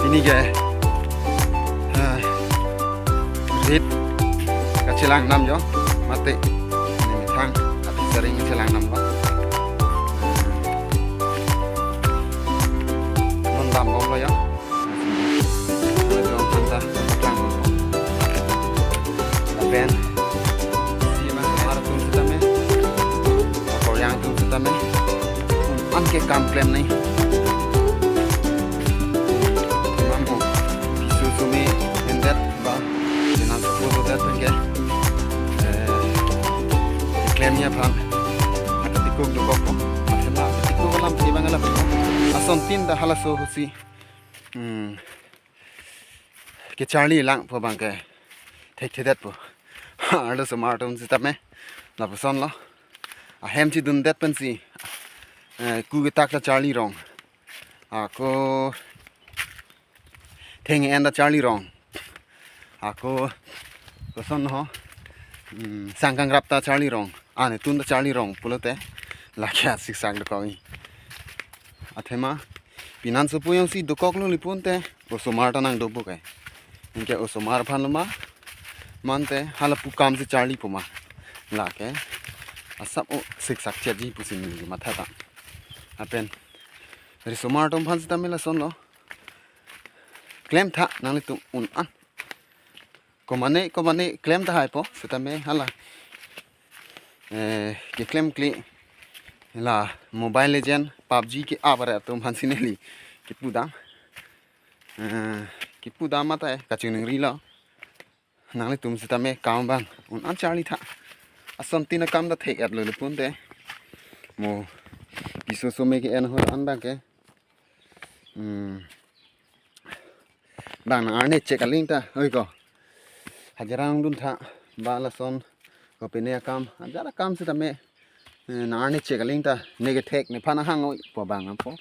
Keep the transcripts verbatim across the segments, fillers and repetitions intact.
Neli ke, ah, rit kachelang nam jo, mate neli methang api sering kachelang nam lo. Non dambom lo jo. Hala jo, anta, anta. Lapen, isi ma, mar atum sitame, koryang atum sitame, an ke kam klem nai. Mamo, piso sumi endet ba, jenan sepuluh endet pen ke, eh, klemji aphan, anta tikuk dokok po, masema tikuk alam si bang alam. Asontin ta halaso ahut si, hmm, kecharli langpo abang ke thekthedetpo. Arlosomar atum sitame lapuson lo. Ahem chidundet pensi, eh, ku ketak ta charli rong. Ako theng en ta charli rong. Ako koson ho, hmm, sangkangrap ta charli rong. Anetun ta charli rong pulote lake asiksak dokok-i. Athema pinan sopo jongsi dokoklo lapu-an te osomar ta nangdokpo ke. Anke osomar aphan lo ma, mante hala pu kam si charlipo ma. Lake asap o siksak chetji pusi neli matha ta. Lapen risomar atum aphan sitame lason lo. Klemtha nanglitum un-an. Komane, komane klem tahai po, sitame hala, eh, keklemkle la Mobile Legend, PUBG ke-ap arat atum aphan si neli kepudam. Eh, kepudam mate kachiningri lo. Nanglitum sitame kam abang un-an charlitha. Asontin akam ta thek-etlo lapu-an te. Mo piso sumi ke-en ahut an abang ke. Hmm. Bang nang arni chek aling ta, oi ko. Hajira nangduntha, ba lason, kopine akam, hajira akam sitame, eh, nang arni chek aling ta, ne kethek nephan ahang oi, po bang apo.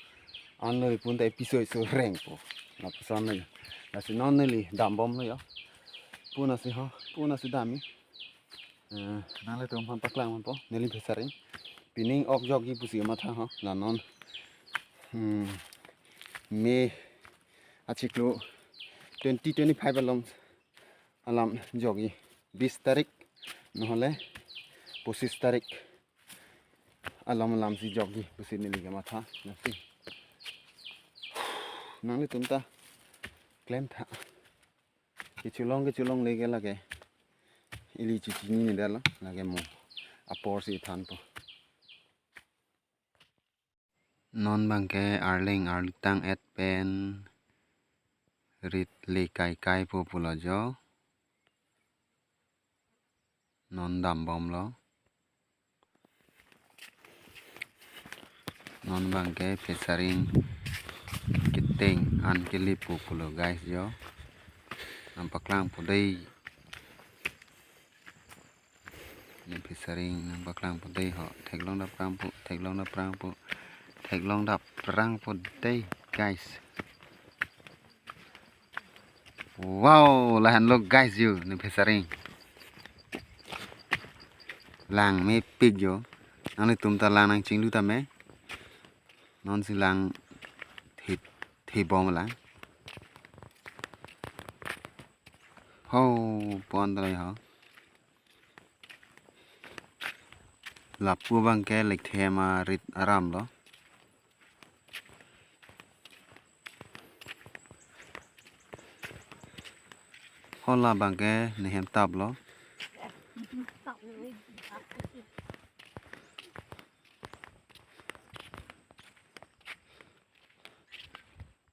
Anlo lapu-an ta episode so rengpo. Lapuson lo jo. Lasi non neli dambom lo jo. Puna si ho, puna si dam-i. Eh, nanglitum aphan paklang ponpo, neli Phesaring. Pining ok jokji pusi matha ho, la non. Hmm, May achiklo twenty twenty-five along alam jokji. Bis tarik, nohole pochis tarik along alam si jokji pusi neli kematha. Lasi nanglitum ta klemtha. Kecholong, kecholongle ke lake ili chichinine detlo, lake mo apor si thanpo. Non abang ke arleng arlitang et pen rit le kaikai po pulo jo. Non dambom lo. Non abang ke Phesaring keteng an kelipo pulo guys jo. Nangpaklangpo dei. Ne Phesaring nangpaklangpo dei ho. Theklong dap prangpo, theklong dap prangpo, theklong dap prangpo dei guys. Wow, lahenlo guys jo, ne Phesaring. Lang mepik jo. Nanglitum ta lang nangchinglu tame. Non si lang thip, thipbom lang. Ho, pon tali ho. Lapu abang ke lekthe arit aram lo. Hala abang ke nehem tap lo.